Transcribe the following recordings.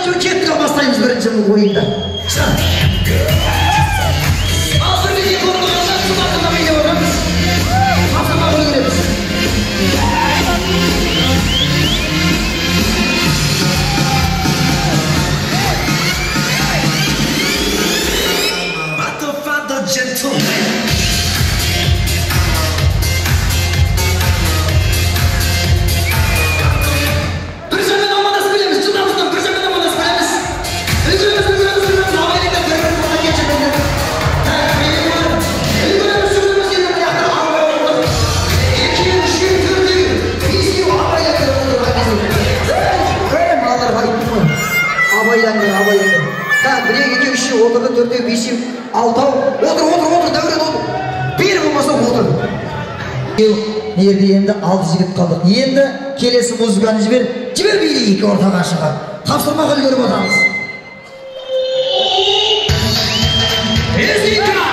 жібер, кеттік, ал бастаймыз бірінші ойынды. Ал бір мен екі орынға қалса, жылдам билеп отырамыз. Тапсырма үлгереміз. Бір жермен амандасып келеміз, жылдам жылдам бір жермен амандасып келеміз. Үлгереміз, үлгереміз, үлгереміз, абайлаңдар, бір бір болса кешіріңдер. Үлгереміз, жүгіреміз, енді мына жақта алға отырдық. Екеу, үшеу, төртеу, бесеу, абайлаңдар, отырған кезде. Ей, балалар, айттым ғой. Абайлаңдар, абайлаңдар. Так, бір, екі, екеу, үшеу, отырды, төртеу, бесеу, алтау. Отыр, отыр, отыр, Дәурен, отыр. Бері болмаса отыр. Мына жерде енді 6 жігіт қалдық. Енді келесі музыканы жібер, жібер билейік ортаға шығып. Тапсырмаға үлгеріп отырамыз. Лезгинка!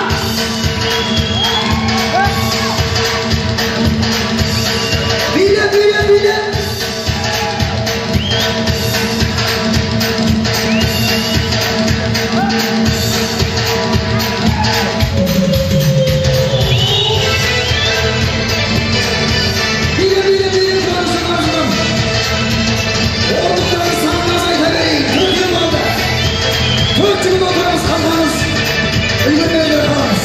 Биле, биле, биле! Биле, биле, биле, жылдам, жылдам, жылдам. Орындықтардың санын азайта берейік. Төртеу қалды. Төрт жігіт отырамыз, қалғанымыз. Үлгермейлер қаламыз.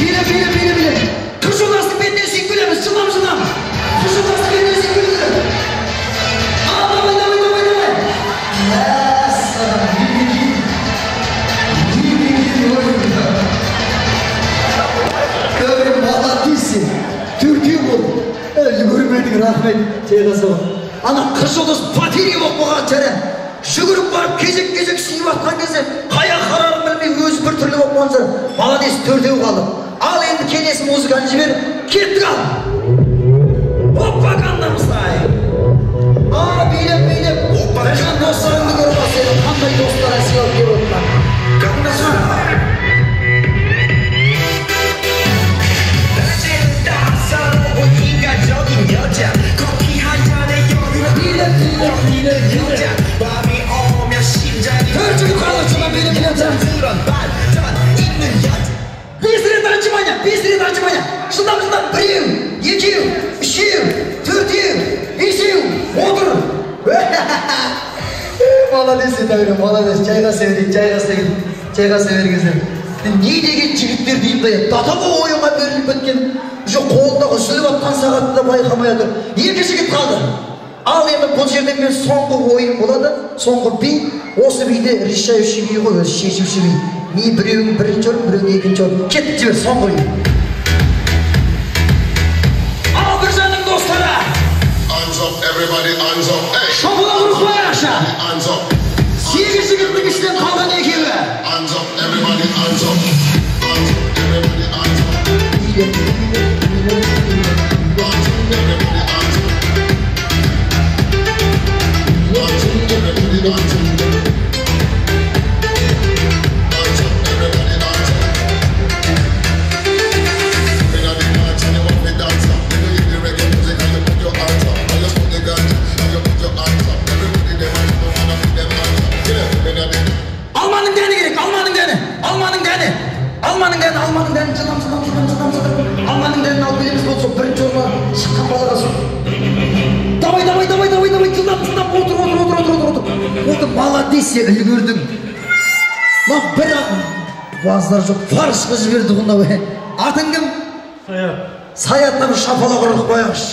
Биле, биле, биле, биле. Қыз жолдастың бетінен сүйіп келеміз. Жылдам, жылдам. Қыз жолдастың бетінен сүйіп келу керек. Ал, давай, давай, давай, давай. Мәссаған, Дәурен, молодец сен. Төртеу болды. Үлгермедің, рахмет. Жайғаса. Ана қыз жолдас потеря болып қалған жәрі. Жүгіріп барып кезек-кезек сүйіп атқан кезде қая қарарын білмей өзі бір түрлі болып қалған шығар. Молодец, төртеу қалды. Ал енді келесі музыканы жібер. Кеттік ал. Опа, Gangnam Style. А, билеп, билеп. Біржан, достарыңды көріп ал сені. Қандай достар сыйлап келіп отырған. Билеп, билеп, билеп, билеп. Төрт жігіт қалды, жылдам билеп, билеп, жылдам. Бес рет отжимания, бес рет отжимания. Жылдам, жылдам, біреу, екеу, үшеу, төртеу, бесеу, отыр. Молодец, Дәурен, молодец. Жайғаса берейік, жайғаса берейік, жайғаса бергізер. Не деген жігіттер деймін да, до того ойынға беріліп кеткен, уже қолындағы үзіліп атқан сағатты да байқамай отыр. Екі жігіт қалды. Ал енді бұл жерде мен соңғы ойын болады, соңғы би. Осы биде решающий би ғой, өзі шешуші би. Не біреуің бірінші орын, біреуің екінші орын. Кеттік, жібер, соңғы би. Ал Біржанның достары. Hands up, everybody, hands up. Hey, Шапалақ ұрып қояйықшы. hands up, Сегіз жігіттің ішінен қалған екеуі. hands up, everybody, hands up. Hands up, everybody, hands up. Hands up, everybody, hands up. Hands up, everybody, hands up. Hands up, everybody, hands up. Inna the dance and you want me dance up. You hear the reggae music and you put your hands up. And you smoke the ganja and you put your hands up. Everybody them and you wanna put them hands up. Yeah, inna the Алманың дәні керек, алманың дәні, алманың дәні, алманың дәні, алманың дәні, жылдам, жылдам, жылдам, жылдам, жылдам. Алманың дәнін алып келеміз, болды, сол бірінші орынға шыққан балаға сол. Давай, давай, давай, давай, давай, жылдам, жылдам, отыр, отыр, отыр, отыр, отыр, отыр. Отыр, молодец, сен үлгердің. Мына бір базар жоқ, фарш қылып жіберді ғой мынау. Атың кім? Саят. Саятына бір шапалақ ұрып қояйықшы.